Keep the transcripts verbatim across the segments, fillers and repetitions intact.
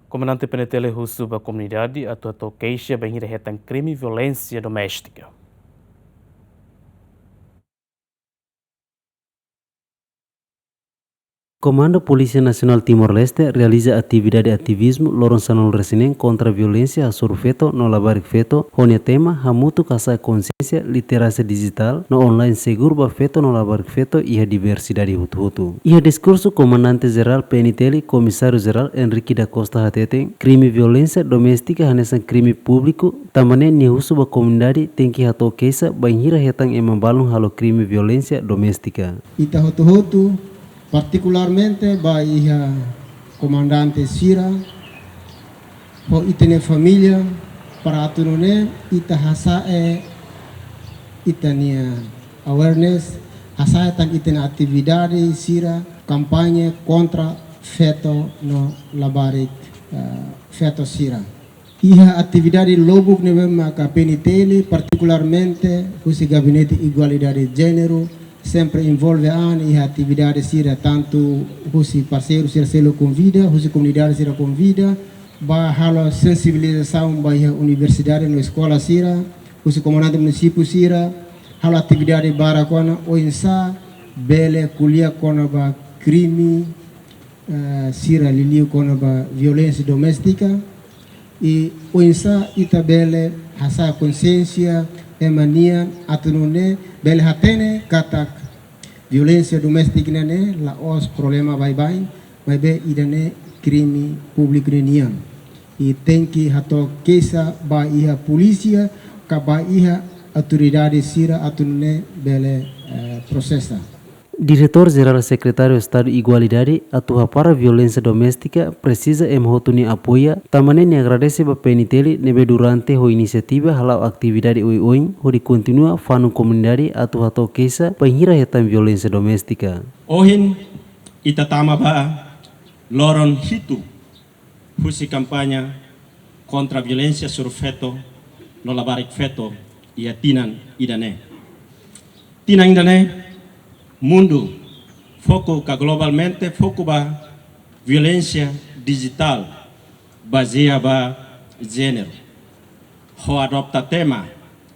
Komandante P N T L husu ba komunidade atu hato'o keixa bainhira hetan krime violénsia doméstika. Komandu Polísia Nasionál Timor-Leste realiza atividade ativizmu loron sanulu-resin-neen kontra violénsia hasoru feto no labarik feto, ho nia tema Hamutuk Hasa'e Konsiénsia, Literasi Dijitál no Online Seguru ba Feto no Labarik Feto iha Diversidade Hotu-Hotu. Iha diskursu, Komandante Jerál P N T L, Komisáriu Jerál Henrique da Costa hateten, krime violénsia doméstika hanesan krime públiku, tanba ne'e nia husu ba komunidade tenke hato'o keixa bainhira hetan ema balun halo krime violénsia doméstika. Ita hotu-hotu, partikularmente ba iha komandante sira, ho ita-nia família, para atu nune'e ita hasa'e ita-nia awareness, hasa'e tan ita-nia atividade sira, kampaña kontra feto no labarik, eh, feto sira. Iha atividade lubuk ne'ebé maka P N T L, partikularmente husi Gabinete Igualdade Jéneru, sempre envolve an iha atividade sira, tantu husi parseiru sira seluk konvida, husi komunidade sira konvida, ba halo sensibilizasaun ba iha universidade no eskola sira, husi komandante munisípiu sira, halo atividade barak kona-ba oinsá bele ko'alia kona-ba krime, eh, sira liuliu kona-ba violénsia doméstika, i oinsá ita bele hasa'e konsiénsia ema nian atu nune'e bele hatene katak violénsia doméstika ne'e la'ós problema baibain, maibé ida-ne'e krime públiku nian. I tenke hato'o keixa ba iha polísia, ka ba iha autoridade sira atu nune'e bele, eh, prosesa. Diretór Jerál Sekretáriu Estadu Igualdade atu hapara violénsia doméstika presiza ema hotu nia apoia, tanba ne'e nia agradese ba P N T L ne'ebé durante ho inisiativa hala'o atividade oioin hodi kontinua fanun komunidade atu hato'o keixa bainhira hetan violénsia doméstika. Ohin ita tama ba loron hitu husi kampaña kontra violénsia hasoru feto no labarik feto iha tinan ida-ne'e. Tinan ida-ne'e, mundu foku ka globalmente foku ba violénsia dijitál bazeia ba jéneru, ho adota tema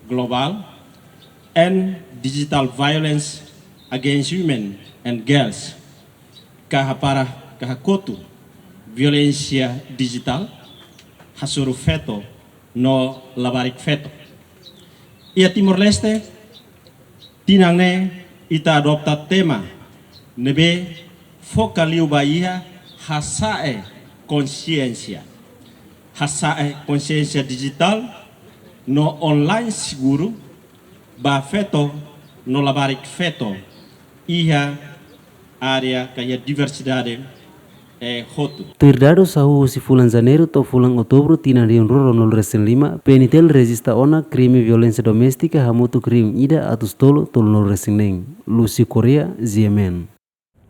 globál End Digital Violence Against Women and Girls, ka hapara ka hakotu violénsia dijitál hasoru feto no labarik feto. Iha Timor-Leste, tinan ne'e ita adota tema ne'ebé foka liu ba iha hasa'e konsiénsia. Hasa'e konsiénsia dijitál no online seguru ba feto no labarik feto iha área ka iha diversidade, eh, hotu. Tuir dadus hahú husi fulan Janeiru to'o fulan Outubru tinan rihun rua ruanulu-resin-lima, P N T L rejista ona krime violénsia doméstika hamutuk rihun ida atus tolu tolunulu-resin-neen. Lucio Correa, G M N.